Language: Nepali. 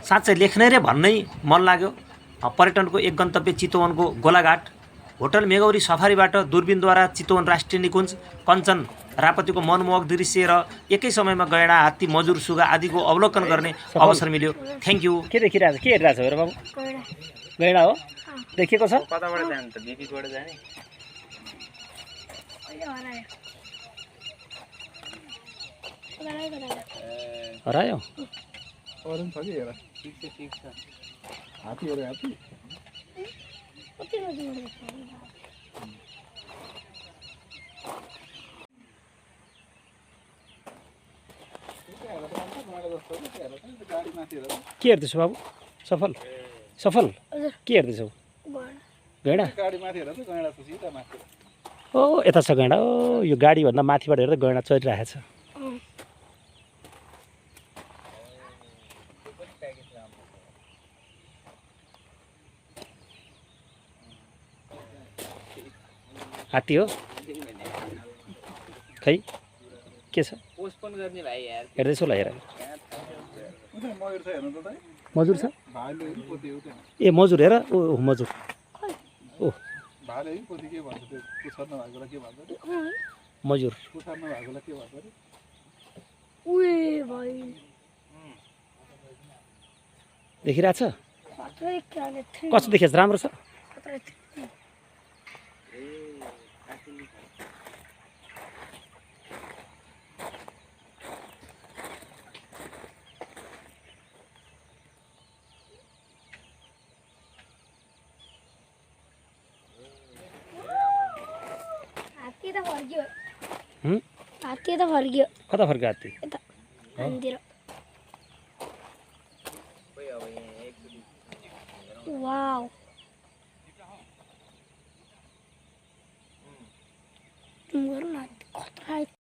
साँच्चै लेख्ने रे भन्नै मन लाग्यो। पर्यटनको एक गन्तव्य चितवनको गोलाघाट, होटल मेगौरी सफारीबाट दूरबीनद्वारा चितवन राष्ट्रिय निकुञ्ज, कञ्चन रापतीको मनमोहक दृश्य र एकै समयमा गैंडा, हात्ती, मजुर, सुगा आदिको अवलोकन गर्ने अवसर मिल्यो। Thank you. के देखिरहेको छ, के हेरिरहेको छ हेर बाबु? गैंडा हो, देखिएको छ? कताबाट जाने त? बिपीबाट जाने? हरायो? ठिक छ। हात्ती हेरे हात्ती के हेर्दैछौ बाबु? सफल सफल के हेर्दैछौ? गैंडा? गाडी माथि हेर त गैंडा छ सिधा माथि। ओ यता छ गैंडा। ओ यो गाडीभन्दा माथिबाट हेर्दा गैंडा चढिरहेको छ। हात्ती हो खै के छ? पोस्टपोन गर्ने भाइ यार। हेर्दैछौ ल हेर। मयूर छ हेर्नु त दाइ। मजुर छ? भाले पोति हो त्यहाँ। ए मजुर हेर। ओ मजुर। ओ भाले पोति के भन्छ त्यो पुछर नभएकोलाई के भन्छ? मजुर। पुछर नभएकोलाई के भन्छ रे? उए भाइ देखिरहेछ? कस्तो देखिएछ? राम्रो छ? हात्ती त फर्कियो। कता फर्क्यो हात्ती? यता हान्तिर। वाउ तुम गरौँ न खतरा